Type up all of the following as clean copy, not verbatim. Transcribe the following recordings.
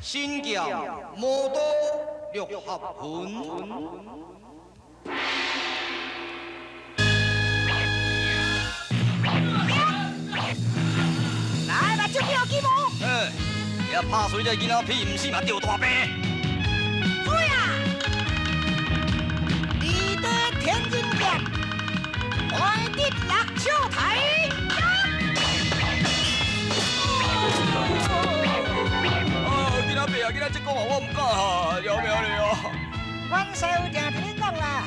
神剑魔刀六合魂。来，目睭变起无？哎，遐拍随这囡仔屁毋死嘛著大病。水啊！立德天人剑，怀得六笑台。啊，囡仔伯啊，囡仔这讲话我毋敢哈，饶命你啊！阮师傅定定咧讲啦，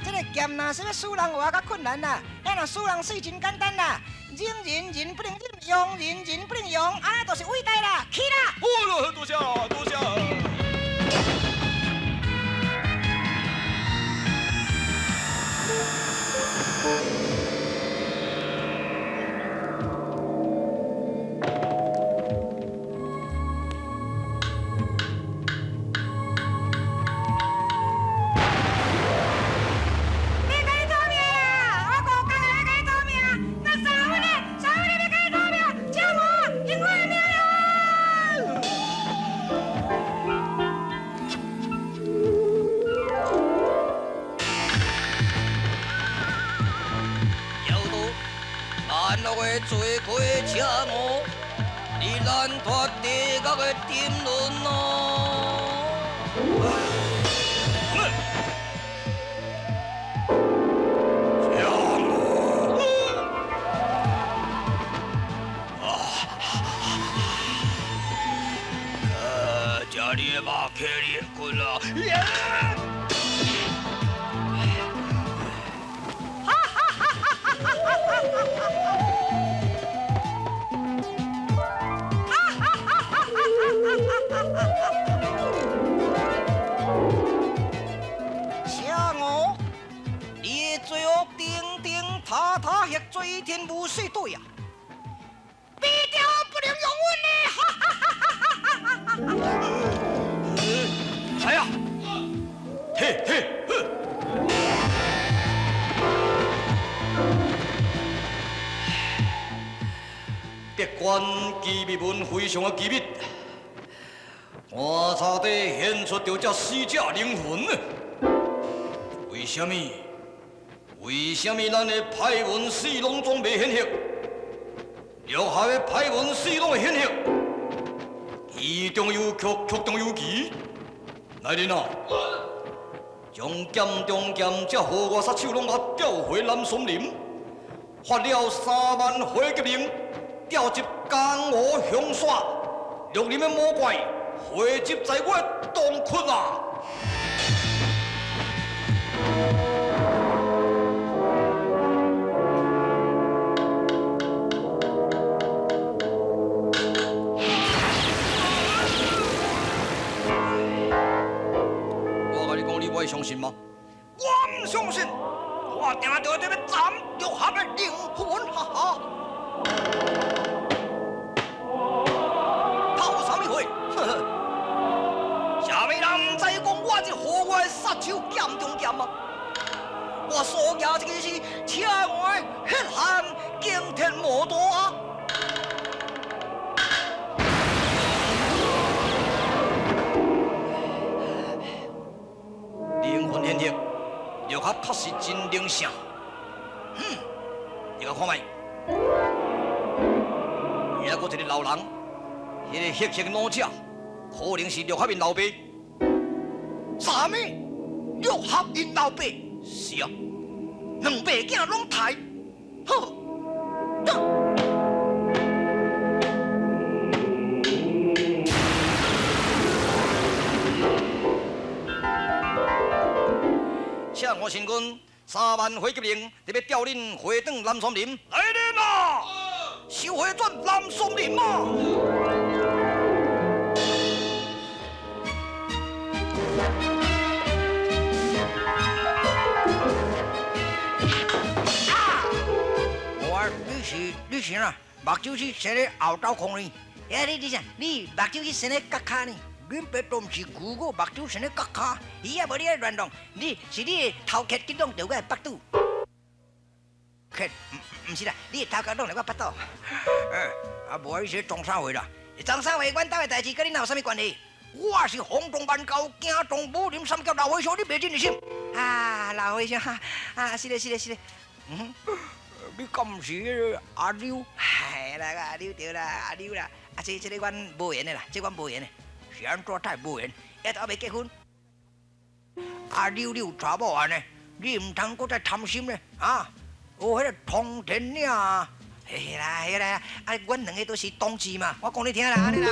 这个剑若是欲使人活较困难啦，啊若使人死真简单啦。忍人人不能忍，容人人不能容，按呢就是伟大啦，起啦！哦，多谢多谢。欲共你赌命啦！我五工来共你赌命，那三分呢？三分呢？欲共你赌命，车无，赢我的命啦！妖道，难落的罪过车五，你难脱地狱的沉沦哦。车五，啊，食你的肉，徛你的骨啊！车五，你的罪恶顶顶塌塌，血坠天无水对啊！必定不能容忍的！哈哈哈哈哈哈！来呀！嘿嘿呵！别管机密文非常的机密，观察地显出著这死者灵魂呢？为什么？为什么咱的派文四拢总袂显赫？六合的派文四拢会显赫？其中有曲，曲中有奇。来人啊！将剑中剑这河外杀手拢共调回南松林，发了3万火革命，调集江湖凶煞，绿林的魔怪汇集在我的洞窟啊！我共你讲，你会相信吗？我毋相信，我定著得欲斩六合的灵魂，哈哈！偷啥物货？呵呵，啥物人毋知讲我这河外杀手剑中剑啊？我所举这个是车五的血汗惊天魔刀啊！灵魂显赫，六合确实真灵圣。哼，你共看觅。閣一个老人，彼个赫赫老者，可能是陆合𪜶老爸。啥物？陆合𪜶老爸？是啊，两爸囝拢刣。好，赤五神君，三万火急令，特别调恁回转南松林。来人啊！收回转南松林啊！我，你是哪？目睭是生咧后斗空呢？哎，你啥？你目睭去生咧角跤呢？恁爸都毋是牛，我目睭生咧角跤。伊也无你爱乱弄，你是你的头壳去弄著我的腹肚。壳，毋是啦，你的头壳弄著我腹肚。哎，啊无你是装啥话啦？装啥话？阮兜的代志佮你哪有啥物关系？我是轰动万教，惊动武林三侠老和尚，你袂认得是？啊，老和尚，啊，是咧，是咧，是咧。嗯，你敢毋是彼个阿柳？哎啦，阿柳对啦，阿柳啦。啊，这个阮无缘的啦，这阮无缘的。是按怎太无缘？也都还袂结婚。阿柳，你有查某按呢？你毋通阁再贪心咧，啊！哦，彼个通天岭啊，嘿啦嘿啦，啊，阮两个都是同志嘛，我讲你听啦，按呢啦。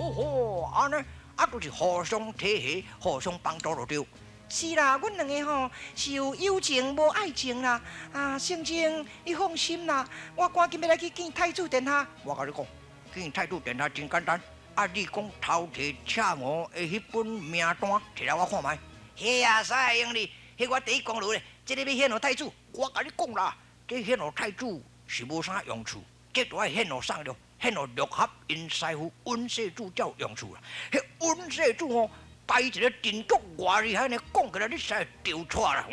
哦吼，按呢，啊，就是互相体恤，互相帮助就对。是啦，阮两个吼是有友情无爱情啦。啊，圣经，你放心啦，我赶紧欲来去见太子殿下。我共你讲，见太子殿下真简单。啊，你讲偷提赤吴的彼本名单，提来我看觅。彼也使用哩，彼我第一功劳咧。这个欲献予太子，我共你讲啦，这献予太子是无啥用处，这都爱献予啥了？献予陆合𪜶师父温世主才有用处啦。彼温世主吼，摆一个阵足偌厉害呢，讲起来你实会着掣啦。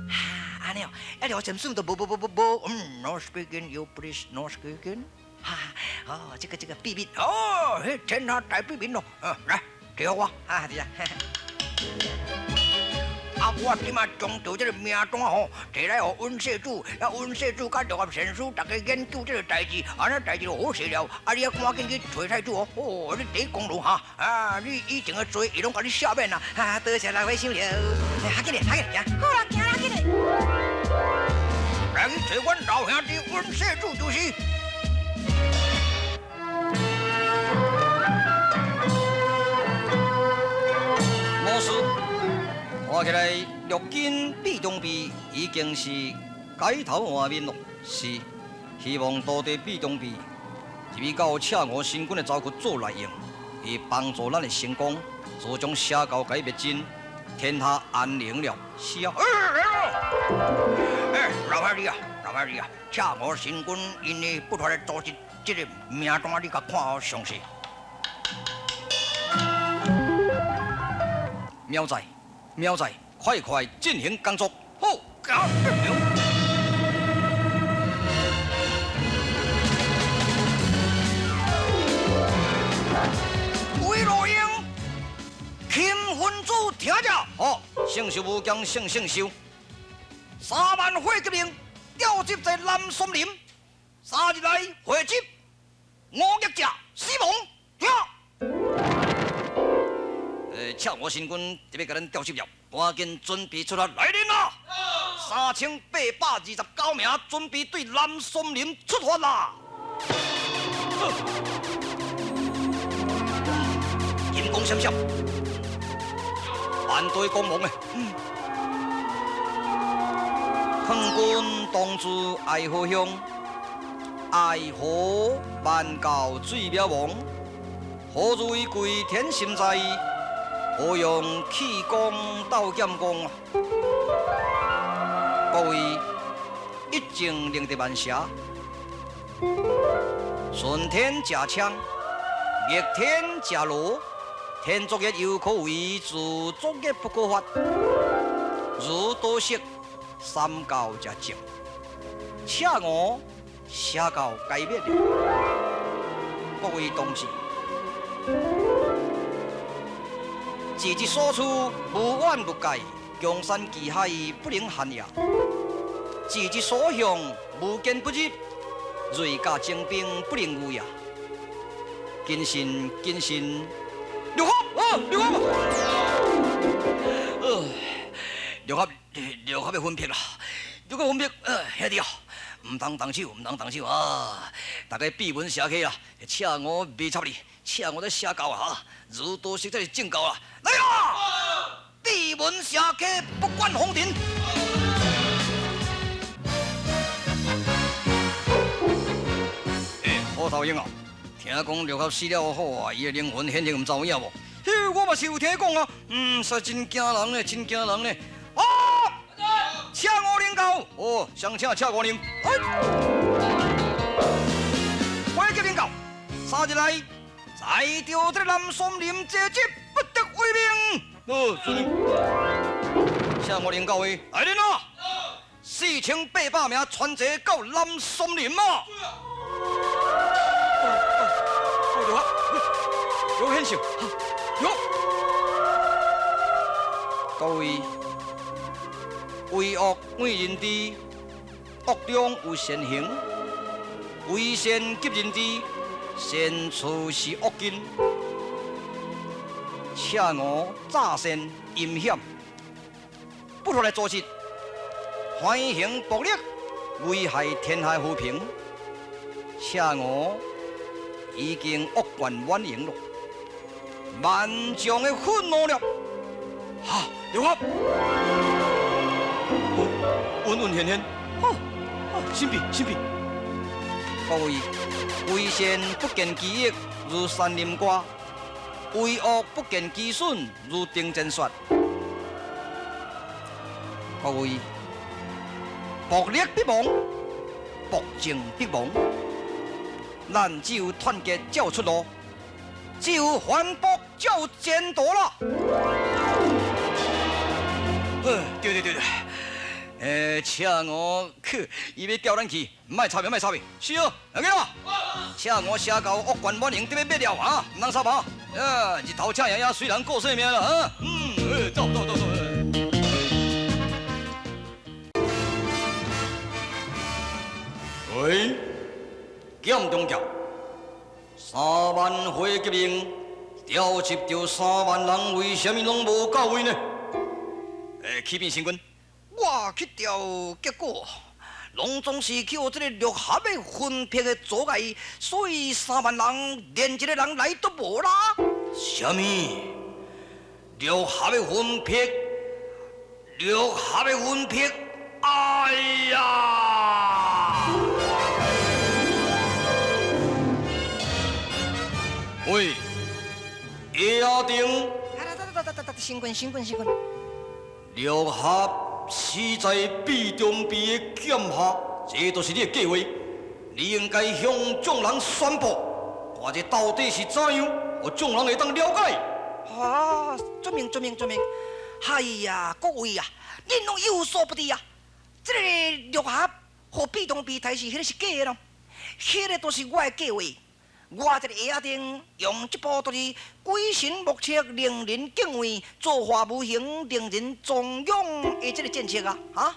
哈，按呢哦，啊，廖禅师都无无无无无，No speaking, you please no speaking。哈，哦，这个秘密，哦，彼天下大秘密咯，来，提予我，啊，对啊。啊！我这马将著这个名单吼，提来予温世主，啊，温世主佮陆合禅师逐家研究这个代志，按呢代志就好势了。啊，你犹赶紧去揣太子哦，哦，你第一功劳哈，啊，你以前的罪伊拢共你赦免啦。哈，多谢老和尚了。较紧咧，较紧行。好啦，行啦，紧咧。来去揣阮老兄弟温世主就是。无事。看起来，陆军毕中弼已经是改头换面咯。是，希望徒弟毕中弼入去到赤吴神君的巢窟做内应，会帮助咱的成功，就将邪教共灭尽，天下安宁了。是啊。哎，老兄弟啊，老兄弟啊，赤吴神君𪜶的不团的组织，这个名单你共看好详细。苗仔。苗仔，快快进行工作。好，交。魏罗英，勤奋主听着。好，圣寿无疆，圣圣寿。3万火急令，调集在南松林。3日内回集，5逆者死亡。听。赤吴神君特别共咱调集了，赶紧准备出发来人啊！3829名，准备对南松林出发啦！金光闪闪，万队光芒的。劝君同住爱河乡，爱河万教水庙王，何如为贵天心在？何用气功斗剑功啊？各位一静宁得万邪，顺天食枪，逆天食螺，天作业犹可为，自作业不可发。如多色三教食正，赤吴邪教该灭了。各位同志。自之所处无远无界，江山其海不能限也；自之所向无坚不入，銳甲精兵不能预啊！謹慎謹慎，六合啊，六合！六合六合的魂魄啦，六合魂魄，兄弟啊，毋通動手，毋通動手啊！大家閉門謝客啦，赤吳袂插你，赤吳咧寫到啊，儒道釋才是正道啦！來啊！閉門謝客，不管紅塵。欸，虎頭鷹啊，聽講六合死了好啊，伊的靈魂顯現毋知有影無？嘿，我嘛是有聽講啊，實真驚人咧，真驚人咧！啊！赤吳靈到，哦，雙請赤吳靈。哎，火急靈到，3日內，在著這個南松林這節不得違命。哦，遵命。赤吳靈到位，來人啊！4800名傳齊到南松林啊！哦，有啊，有顯現，有。各位，為惡為人知，惡中有善行；為善及人知，善處是惡根。赤吳詐善陰險，不出來做事，反行暴力，危害天下和平。赤吳已經惡貫滿盈了，萬眾的憤怒了。哈，六合，穩穩現現，哦，神秘神秘。各位，為善不見其益，如山林歌；為惡不見其損，如丁真說。各位，暴力必亡，暴政必亡。咱只有團結才有出路，只有反暴才有前途啦。對對對對，赤吳去，伊欲調咱去，毋愛插伊，毋愛插伊，是哦，來去啦。赤吳寫到惡貫滿盈，得欲滅了啊，毋通插啊！日頭赤炎炎，隨人顧性命啦，啊，走走走走。喂，劍中劍，3萬火革命調集著3萬人，為啥物攏無到位呢？啟稟神君，我去調，結果攏總是去予這個六合的魂魄的阻礙，所以3萬人連一個人來都無啦。啥物？六合的魂魄，六合的魂魄，哎呀！喂，叶阿定。神君，神君，神君。六合死在毕中毕的劍下，這就是你的計劃。你應該向眾人宣布，看這到底是怎樣，予眾人會當了解。啊，遵命，遵命，遵命。哎呀，各位啊，恁攏有所不知啊。這個六合予畢中畢刣死，彼個是假的咯，彼個都是我的計劃。我這個下仔頂用這部都是鬼神莫測、令人敬畏、造化無形、令人崇仰的這個戰策啊！哈，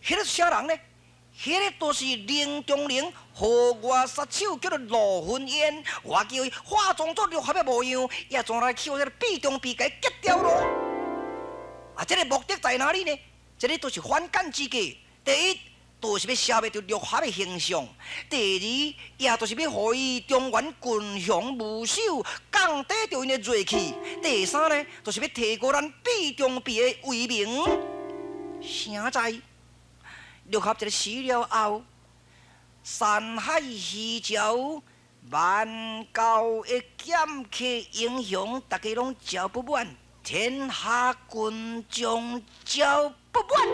彼個是啥人呢？彼個都是林中林，予我殺手叫做羅芬燕，我叫伊化妝做六合的模樣，也怎來去予這個畢中畢共結掉咯？啊，這個目的在哪裡呢？這個都是反間之計。第一，就是欲消滅著六合的形象；第二，也就是欲予伊中原群雄無首，降低著𪜶的銳氣；第三呢，就是欲提高咱畢中畢的威名。啥在六合一个死了後，山海虛朝，萬教的劍客英雄，大家攏招不滿，天下群眾招不滿。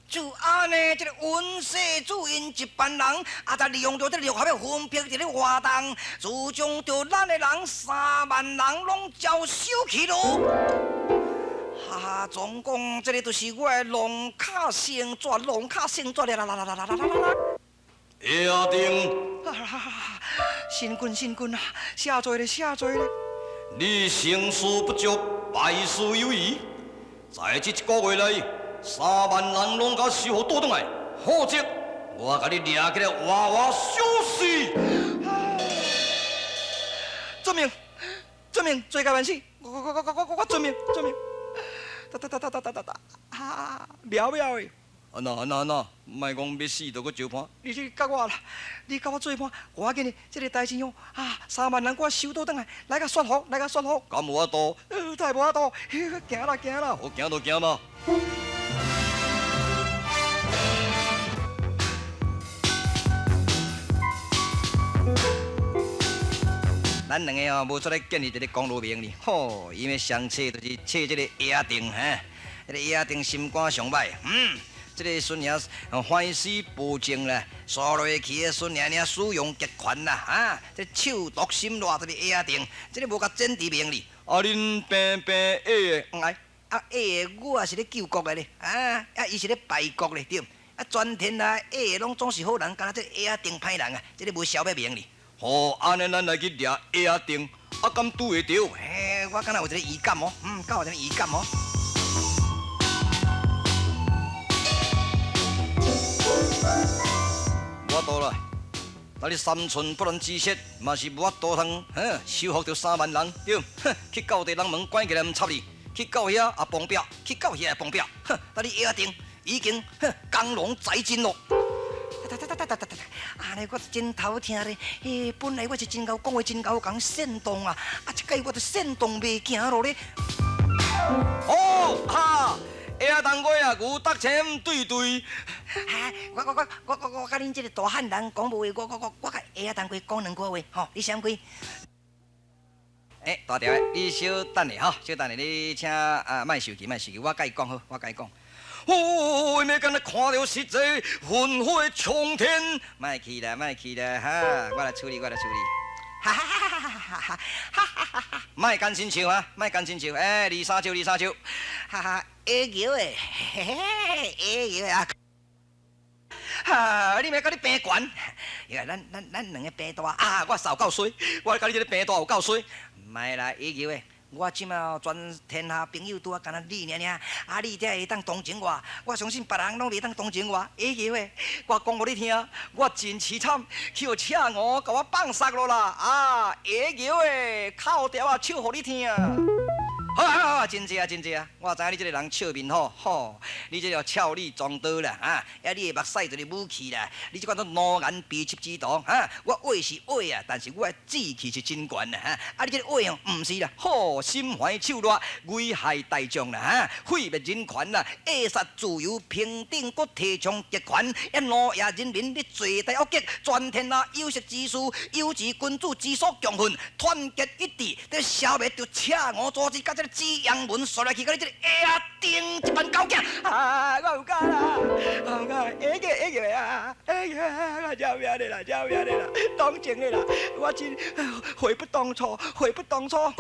就按呢，這個溫世主𪜶一班人，啊，就利用著這個六合的魂魄佇咧活動，就將著咱的人3萬人攏招收去咯。哈哈，總共這個就是我的龍卡星座，龍卡星座啦啦啦啦啦啦啦啦。下定。神君，神君啊，寫罪咧，寫罪咧。你成事不足，敗事有餘，在這一個月內，3萬人攏共收予倒轉來，否則我共你掠起來活活燒死！遵命，遵命，罪該萬死！我遵命，遵命。噠噠噠噠噠噠噠噠，啊，了了的。按怎按怎按怎，莫講欲死就閣相伴。你這佮我啦，你佮我做伴，無要緊的，這个代誌哦，啊，3萬人我收倒轉來，來共說服，來共說服。敢有法度？太無法度，行啦行啦。好行就行嘛。咱兩个哦，無出來建立一个公路名哩，吼，伊欲上冊就是冊這个鞋仔定，哈，這个鞋仔定心肝上歹，嗯，這个孫爺歡喜保證啦，刷落去的孫爺爾使用極權啦，啊，這手毒心熱這个鞋仔定，這个無共剪除名哩。啊，恁平平矮的，毋愛，啊矮的我也是咧救國的咧，啊啊伊是咧敗國咧，對。啊，全天下矮的攏總是好人，敢若這个鞋仔定歹人啊，這个無消滅名哩。吼，按呢咱來去掠鞋仔定，啊，敢拄會著？嘿，我敢若有一个預感哦，嗯，敢有一個預感哦。無法度啦，啊你三寸不爛之舌，嘛是無法度通，哼，收服著3萬人，對，哼，去到地人門關起來毋插你，去到遐也碰壁，去到遐也碰壁，哼，啊你鞋仔定已經哼江郎才盡咯。哒哒哒哒哒哒！按呢我真頭疼咧，嘿，本來我是真𠢕講話，真𠢕共煽動啊，啊，這擺我都煽動袂行咯咧。哦，哈，鞋仔當歸啊，牛竹青對對。哈，我佮恁這个大漢人講無話，我佮鞋仔當歸講兩句話，吼，你閃開。欸，大條的，你小等下吼，小等下，你請啊，莫生氣，莫生氣，我佮伊講好，我佮伊講。哦，欲敢若看著實際烽火衝天，莫去啦，莫去啦，哈，我來處理，我來處理。哈哈哈哈哈哈哈哈哈！莫甘心笑啊，莫甘心笑，欸，二三笑，二三笑，哈哈，鞋橋的，嘿嘿，鞋橋的啊！哈，你欲佮你平懸？伊講咱兩个平大啊！我捎夠衰，我佮你這个平大有夠衰。莫啦，鞋橋的。我這馬全天下朋友拄仔敢若你爾爾，啊你才會當同情我，我相信別人攏袂當同情我。鞋橋的，我講予你聽，我真淒慘，去予赤吳共我放殺咯啦！啊，鞋橋的，哭條仔笑予你聽。好啊好啊，真濟啊真濟啊！我知影你這个人笑面虎，吼，你這个俏裡藏刀啦，哈，啊你的目屎就是武器啦，你這款做奴顏卑鄙之徒，哈，我話是話啊，但是我的志氣是真懸啦，哈，啊你這个話哦，毋是啦，吼，心懷手熱，危害大眾啦，哈，毀滅人權啦，扼殺自由平等，閣提倡極權，啊奴役人民，你罪大惡極，全天下有識之士，有志君子之所共奮，團結一致，得消滅著赤吳組織，佮這個紫陽門刷來去，佮你這個鞋仔定一班狗仔啊！我毋敢啦，我毋敢，鞋個鞋個啊，鞋個我救命的啦，救命的啦，當情的啦，我真悔不當初，悔不當初。好，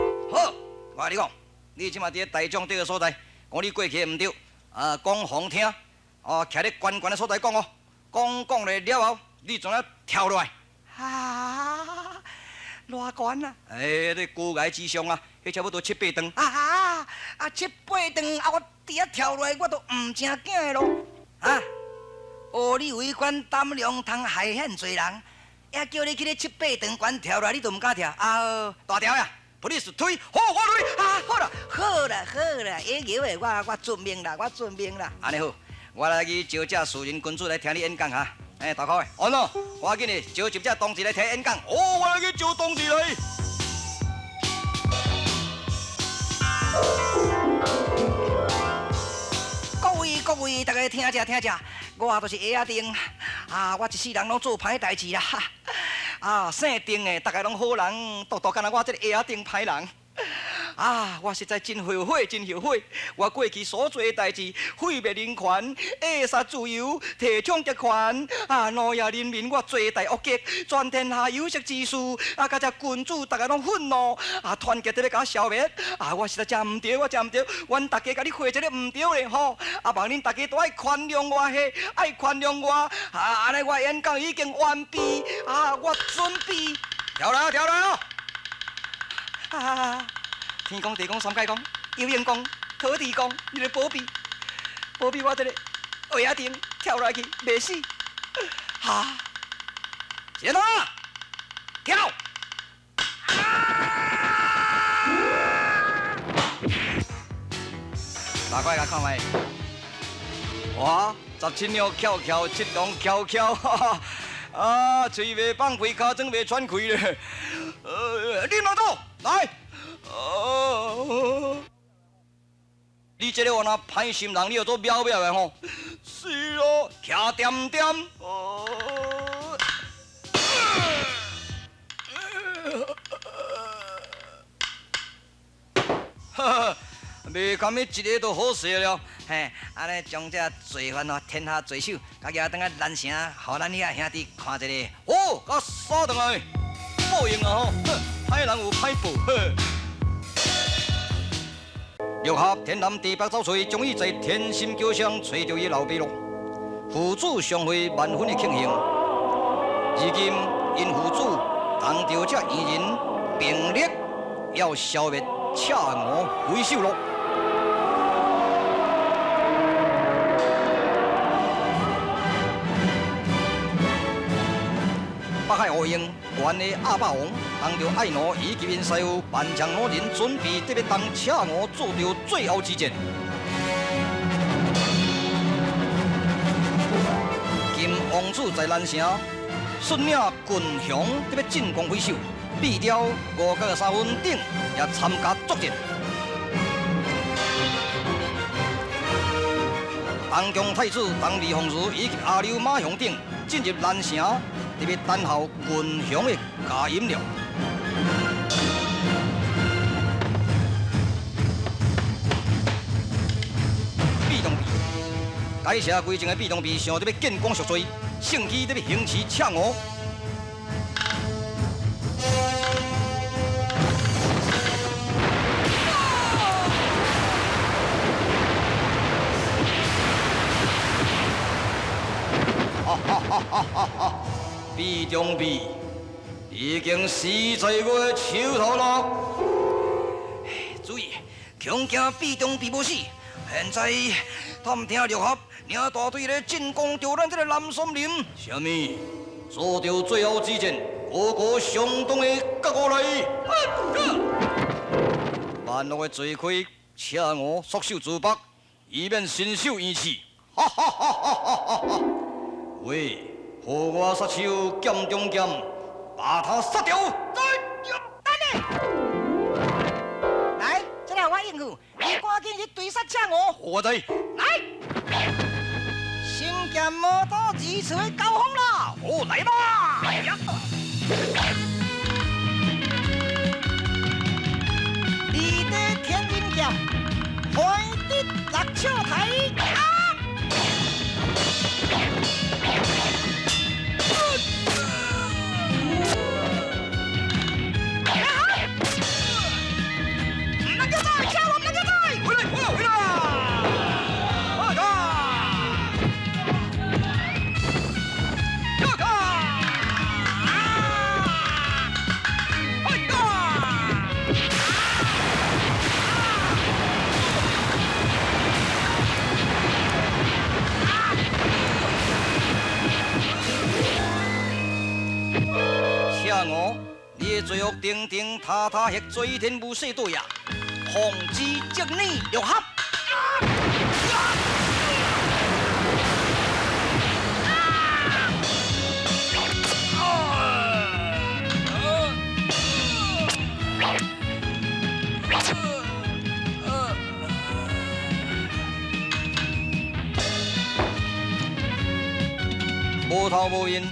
我共你講，你這馬佇咧大眾這个所在，講你過去的毋對，啊，講予聽，哦，徛咧懸懸的所在講哦，講講咧了後，你怎啊跳落來？啊！偌懸啊！欸，咧高崖之上啊，彼差不多七八丈。啊啊！七八丈啊！我佇遐跳落來，我都毋成驚的咯。啊！哦，你有彼款膽量通害遐濟人，也叫你去咧七八丈懸跳落來，你都毋敢跳。啊！大條呀，police 推，好，我來。啊，好啦，好啦，好啦，鞋橋的，我遵命啦，我遵命啦。按呢好，我來去招這私人君子來聽你演講哈。欸，大哥，安怎？我緊去招集這同志來聽演講。哦，我來去招同志來。各位各位，大家聽者聽者，我就是鞋仔定啊！我一世人攏做歹代誌啦，啊，姓丁的，逐个攏好人，獨獨敢若我這个鞋仔定歹人。啊！我實在真後悔，真後悔！我過去所做的代誌，毀滅人權，扼殺自由，提倡極權，啊，奴役人民，我罪大惡極，全天下有識之士，啊，佮這君子，逐个攏憤怒，啊，團結佇咧共我消滅，啊，我實在真毋對，我真毋對，阮大家共你回一个毋對咧吼，啊，望恁大家都愛寬容我嘿，愛寬容我，啊，按呢我演講已經完畢，啊，我準備跳來跳來哦，啊！天公地公三界公，有閒公，土地公，你來保庇，保庇我這个鞋仔定跳落去袂死。哈！先生，跳！大块来看觅。哇，17两翘翘，七龙翘翘，啊，喙袂放屁，尻川袂喘气咧。你老祖来。你这个若歹心人，你又做喵喵的吼？是咯，徛恬恬。哈哈，袂堪伊一个就好势了。嘿，按呢将这罪犯哦，天下罪首，共攑转来南城，予咱遐兄弟看一下。哦，共杀转来，报应啊吼！歹人有歹报。六合天南地北走揣，终于在天心桥上揣著伊老爸咯。父子相会，万分的庆幸。如今𪜶父子同著这异人并力要消灭赤吴匪首咯。北海乌鹰悬的鸭霸王，当著爱奴以及𪜶师傅万强老人准备得欲同赤吴做著最后之战。金王子在南城率领群雄得欲进攻匪首，毕雕五角三分等也参加作战。东宫太子东李凤如以及阿溜马雄等进入南城，特别等候群雄的加饮了。毕东毕，改邪归正的毕东毕想得欲建功赎罪，乘机得欲行刺赤吴。哈哈哈哈哈！毕中毕已经死在我的手头了。注意，恐惊毕中毕无死。现在探听六合领大队咧进攻著咱这个南松林。啥物？做著最后之战，个个相当的觉悟来。万恶的罪魁，赤吴束手自缚，以免身受冤屈。哈哈哈哈哈哈！喂，予我杀手剑中剑，把他杀掉！等下，来，这个我应付，你赶紧去追杀赤吴。我知。来，神剑魔刀二次的交锋啦！好，来吧！二地天人剑，欢得六尺台。你的罪恶重重塌塌，或追天无世对啊！奉旨正你六合。无头无面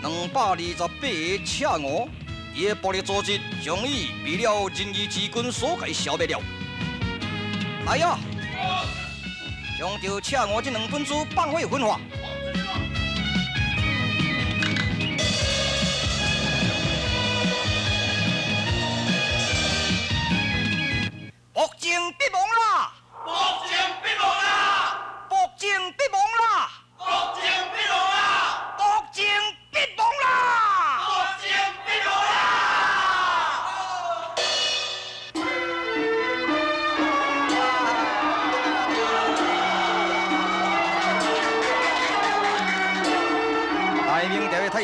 ，228个赤吴。伊的暴力组织终于被了仁义之君所给消灭了。来呀，将著赤吴这两本书放火焚化。暴政必亡啦！暴政必亡啦！暴政必亡啦！暴政必亡啦！暴政必亡啦！暴政必亡啦！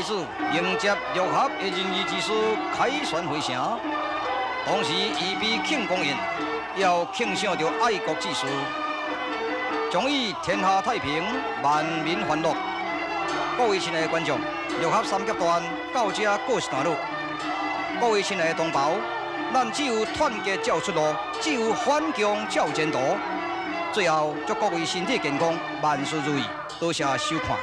始迎接六合的仁義之師凱旋回城。同時預備慶功宴，要慶賞著愛國志士，將以天下太平、萬民歡樂。各位親愛的觀眾，六合三俠傳到這告一段落。各位親愛的同胞，咱只有團結才有出路，只有反共才有前途。最後，祝各位身體健康，萬事如意。多謝收看。